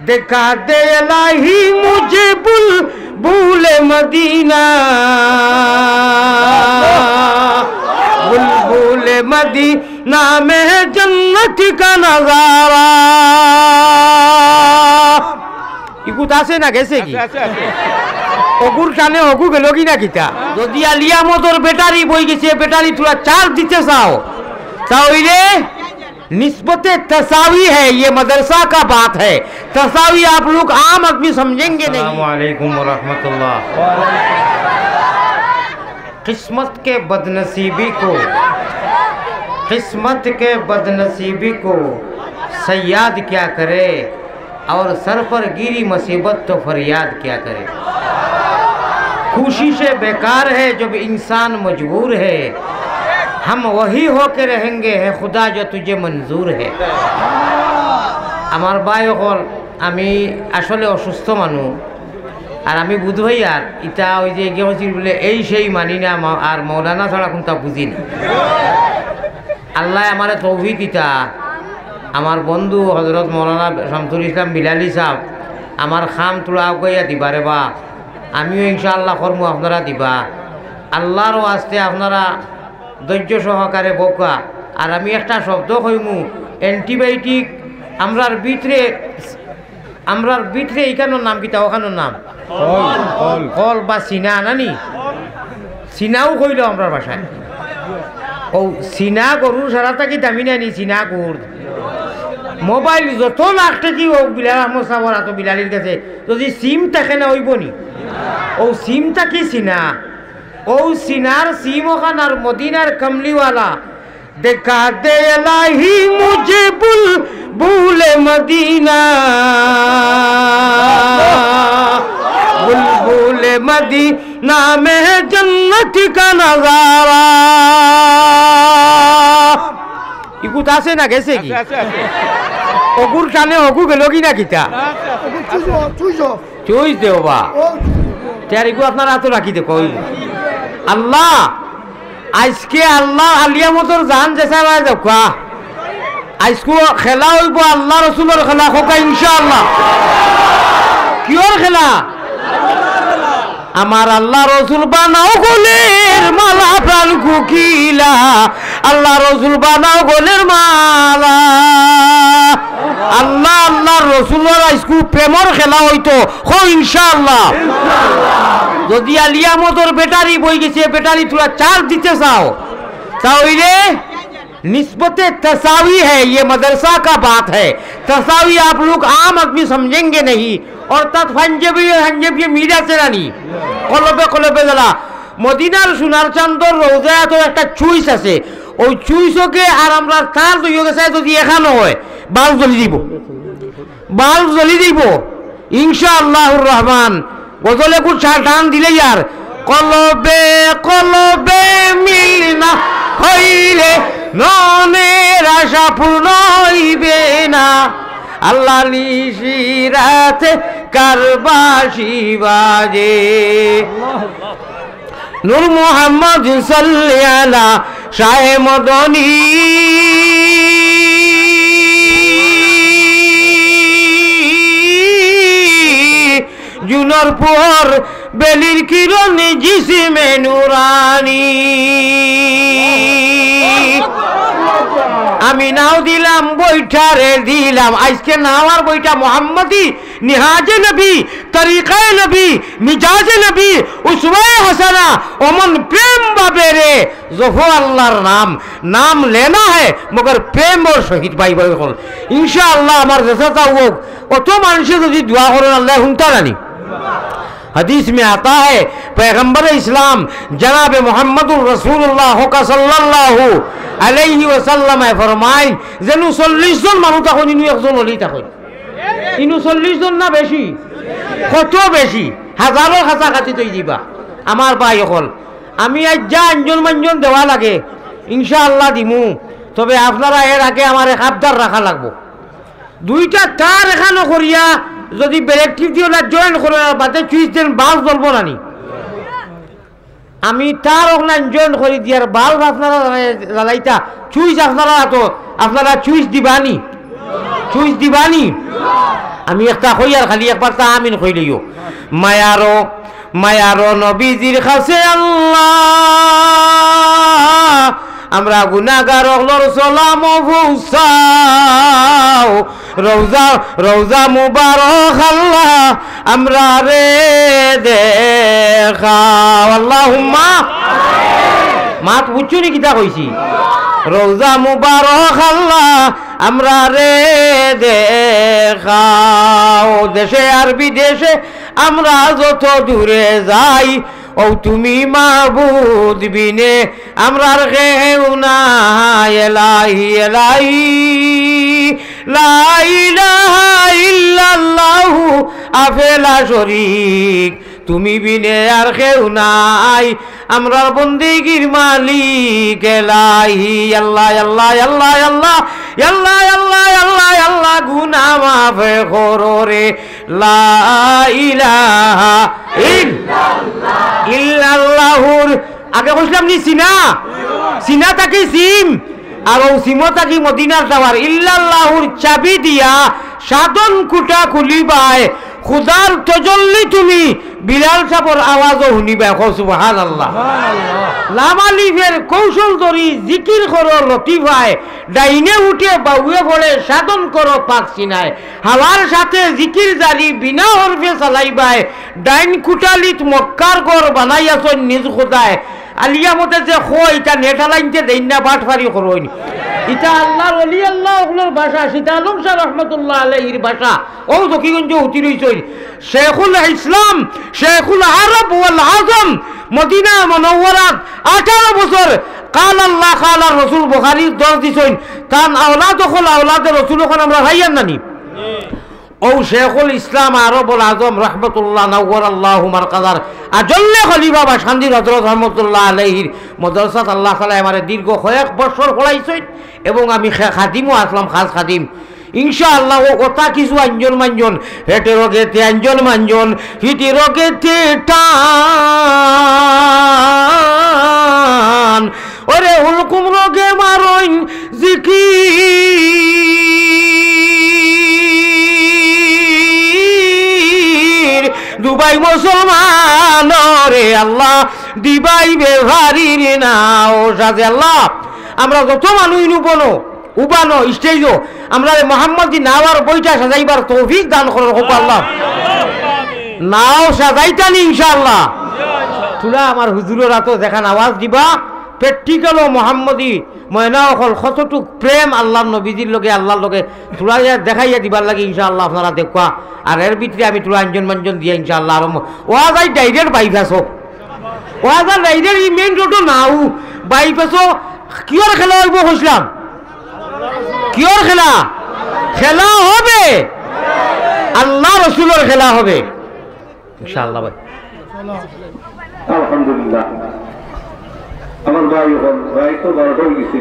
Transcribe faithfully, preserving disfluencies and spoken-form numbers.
دکھا دے الٰہی مجھے بلبل مدینہ، بلبل مدینہ میں جنت کا نظارہ۔ ইগুত আছে না গেছে কি? আছে, আছে, আছে। অগুর টানে অগু গেল কি না কিতা? যদি আলী আহমদর ব্যাটারি বই গেছে, ব্যাটারি তোরা চার্জ দিতে চাও, তাহলে نسبت تساوی ہے، یہ مدرسہ کا بات ہے۔ تساوی آپ لوگ عام آدمی سمجھیں گے نہیں۔ السلام علیکم ورحمۃ اللہ۔ قسمت کے بدنصیبی کو، قسمت کے بدنصیبی کو صیاد کیا کرے، اور سر پر گری مصیبت تو فریاد کیا کرے۔ کوششیں بیکار ہے جب انسان مجبور ہے، ہم وہی ہو کے رہیں گے، ہے خدا جو تجھے منظور ہے۔ আমার ভাই অকল, আমি আসলে অসুস্থ মানুষ, আর আমি বুধ ভাই আর ইতা ওই যে এগিয়ে হয়েছিল বলে এই সেই মানি না, মা-, আর মৌলানা ছাড়া কোনটা বুঝি না। আল্লায় আমারে তৌফিক দিতা, আমার বন্ধু হজরত মৌলানা শামসুল ইসলাম বিলালি সাহেব, আমার খাম তোরা আগুয়াইয়া দিবা রে বা, আমিও ইনশাআল্লাহ করমু, আপনারা দিবা। আল্লাহর ওয়াস্তে আপনারা ধৈর্য সহকারে বউক্কা। আর আমি একটা শব্দ কইমু, অ্যান্টিবায়োটিক আমরার ভিতরে আমরার ভিতরে ইখানোর নাম কিতা, ওখানোর নাম? Call, call. কল বা সিনা নানি? সিনাও কইল আমরার ভাষায়। ও সিনা গরুর সারা থাকি দামি নানি, সিনা গুড়। মোবাইল যত লাখ টাকি হোক, বিলাল আহমদ সাহেবর আতো বিলালির গেছে, যদি সিম থাকে না অইবো নি? ও সিম থাকি সিনা। ও সিনার সিম ওখান আর মদিনার কমলিওয়ালা, دکھا دے الٰہی مجھے بلبل مدینہ، بلبل مدینہ میں جنت کا نظارہ۔ ইগুত আছে না গেছে কি? আছে, আছে, আছে। অগুর টানে অগু গেল কি না কিতা? না, আছে, আছে। চুইস দেও বা। তে আর ইগু আপনার আতো রাখি দেখো। আল্লাহ আইজকে আল্লাহ আলী আহমদর জান যেছা বায় যাউক্কা। আইজকু খেলা অইবো আল্লাহ রসুলর খেলা, কউক্কা ইনশাআল্লাহ। কিওর খেলা? আমার আল্লাহ রসুল বানাও গলের মালা প্রাণ কুকিলা, আল্লাহ রসুল বানাও গলের মালা। আল্লাহ, আল্লাহর রসুলর আইজকু প্রেমর খেলা অইতো, কও ইনশাআল্লাহ। যদি আলী আহমদর ব্যাটারি বই গেছে, ব্যাটারি তোরা চার্জ দিতে চাও, তাইলে نسبت تساوی ہے، یہ مدرسہ کا بات ہے۔ تساوی آپ لوگ عام آدمی سمجھیں گے نہیں۔ অর্থাৎ পাঞ্জাবি, পাঞ্জাবি মিল আছে না নি? কলবে কলবে জ্বালা। মদিনার সোনার চান্দর রওজায় তো একটা চুইস আছে, ওই চুইসকে আর আমরার তার দুইও গেছে যদি এখানো হয়, বাল্ব জ্বলি দিব, বাল্ব জ্বলি দিব ইনশাআল্লাহুর রহমান। গজলে কুছ টান দিলে ইয়ার, কলবে কলবে মিল না হইলে মনের আশা পূর্ণ হইবে না। আল্লাহ নিশি রাতে কারবাসি বাজে। নূর মোহাম্মদ সাল্লি আলা শাহে মদনী। জুনর পুহর বেলির কিরণ জিসিমে নুরানি। আমি নাও দিলাম বইটারে দিলাম, আইজকে নাও আর বইটা মোহাম্মদী, নিহাজে নবী, তরিকায়ে নবী, মিজাজে নবী, উসওয়ায়ে হাসানা, অমন প্রেম ভাবে রে, জফো আল্লাহর নাম, নাম লেনা হ্যায় মগর প্রেম অর সহিত। ভাই ভাই অকল, ইনশাআল্লাহ আমার যেতা তা হোক, অত মানষে যদি দোয়া করইন আল্লায় হুনতা নানি। হাদিস মে আতা হ্যায়, পয়গম্বরে ইসলাম জনাবে মুহাম্মদুর রাসূলুল্লাহ হকা সাল্লাল্লাহু আলাইহি ওয়াসাল্লামে ফরমাইন, যেনু চল্লিশ জন মানুষ থাকইন, ইনু একজন অলি থাকইন। ইনু চল্লিশ জন না বেশি? কত বেশি? হাজারর কাছাকাছি তৈ দিবা। আমার ভাই অকল, আমি আইজ যা আঞ্জন মাঞ্জন দেওয়া লাগে, ইনশাআল্লাহ দিমু। তবে আপনারা এর আগে আমারে আবদার রাখা লাগবো। দুইটা তার এখানো করিয়া যদি ব্যালেকটিভ দিয়া ওলা জয়েন করে আর বাদে চুইস দেন, বাল্ব জ্বলবো নানি? আমি তার ওখানে জয়েন করি দিয়ার বাল্ব আপনারা জ্বালাইতা, চুইস আপনারা তো, আপনারা চুইস দিবানি? চুইস দিবানি? আমি একটা কইয়ার, খালি একবার তা আমিন কইলিও। মায়ারো, মায়ারো নবীজির কাছে আল্লাহ, আমরা গুনাগার অকলর সালাম পৌঁছাও। রওজা, রওজা মুবারক আল্লাহ, আমরারে দেখাও। আল্লাহুম্মা। মাত বুঝছো নি কিতা কইছি? রওজা মুবারক আল্লাহ, আমরারে দেখাও। দেশে আর বিদেশে আমরা যত দূরে যাই, ও তুমি মাবুদ বিনে আমরার কেউ নাই। এলাহি, এলাহি, লা ইলাহা ইল্লাল্লাহু আফেলা শরিক, তুমি বিনে আর কেউ নাই। আমরার বন্দেগির মালিক এলাহি। আল্লাহ, আল্লাহ, আল্লাহ, আল্লাহ, আল্লাহ, আল্লাহ, আল্লাহ, আল্লাহ, গুনা মাফ করো রে। লা ইলাহা ইল-, ইল্লাল্লাহুর, আগে কইছিলাম নি সিনা? সিনা থাকি সিম। আর ও সিমো থাকি মদিনার টাওয়ার। ইল্লাল্লাহুর চাবি দিয়া সাধন কুটা খুলিবায়। খুদার তজল্লি তুমি বিলাল সাবর আওয়াজও হুনিবায়। কও সুবহানাল্লাহ। লাম আলিফের কৌশল ধরি জিকির করো লতিফায়। ডাইনে উঠে বাউয়ে পড়ে সাধন করো পাক সিনায়। হাওয়ার সাথে জিকির জারি বিনা হরফে চালাইবায়। ডাইন কুটালিত মক্কার ঘর বানাইয়াছইন নিজ খুদায়। আলিয়া মতে যে কয়, ইটা নেটা লাইনতে দেইন না, বাটফারি করইন। ইটা আল্লাহর ওলি আল্লাহ অকলর ভাষা, সিতা আলম শাহ রহমতুল্লাহ আলাইহির ভাষা। ও জকিগঞ্জ উঠি রইছইন। শেখুল ইসলাম, শেখুল আরব ওয়াল আজম, মদিনা মনওয়ারাত আঠারো বছর কাল আল্লাহ, কাল আর রসুল বুখারীর দর্শ দিছইন। তান আওলাদ অকল, আওলাদে রসুল অকল আমরা পাইয়ার নানি। ও শেখুল ইসলাম আরবুল আজম রহমতুল্লাহ নাওয়ারাল্লাহু মারকাজার আজল্লে খলিফা বাসকান্দির হজরত রহমতুল্লাহ আলাইহির মাদ্রাসাত আল্লাহ তাআলা আমারে দীর্ঘ কয়েক বছর পড়াইছইন এবং আমি খে-, খাদিমও আসলাম, খাস খাদিম। ইনশাআল্লাহ ও কথা কিছু আঞ্জন মাঞ্জন, হেটে রোগেতে আঞ্জন মাঞ্জন, হিটি রোগেতে টান, ওরে হুলকুম রোগে মারইন জিকির। দুবাই মুসলমান রে আল্লাহ, দিবাই বেফারির নাও সাজে আল্লাহ। আমরা যত মানুষ নুবনো, উবানো, স্টেজও, আমরা মোহাম্মদী নাওয়ার বইটা সাজাইবার তৌফিক দান করো, হোক আল্লাহ। নাও সাজাইতানি ইনশাআল্লাহ। থুড়া আমার হুজুরর আতো যেখান আওয়াজ দিবা, প্র্যাকটিক্যালও মোহাম্মদী ময়না অকল কতটুক প্রেম আল্লাহর নবীজির লগে, আল্লাহর লগে, থুড়া ইয়া দেখাইয়া দিবার লাগি ইনশাআল্লাহ আপনারা দেখবা। আর এর ভিতরে আমি থুড়া আঞ্জন মাঞ্জন দিয়া ইনশাআল্লাহ আরম্ভ। ওয়াজ আই ডাইরেক্ট বাইপাসও। ওয়াজ আর ডাইরেক্ট ই মেইন রোডও নাও, বাইপাসও। কিয়র খেলা অইবো কইছিলাম? কিয়র খেলা? খেলা হবে, আল্লাহ রসুলর খেলা হবে ইনশাআল্লাহ ভাই। আলহামদুলিল্লাহ। আমার ভাই অকল, প্রায় তো বারোটা অই গেছে।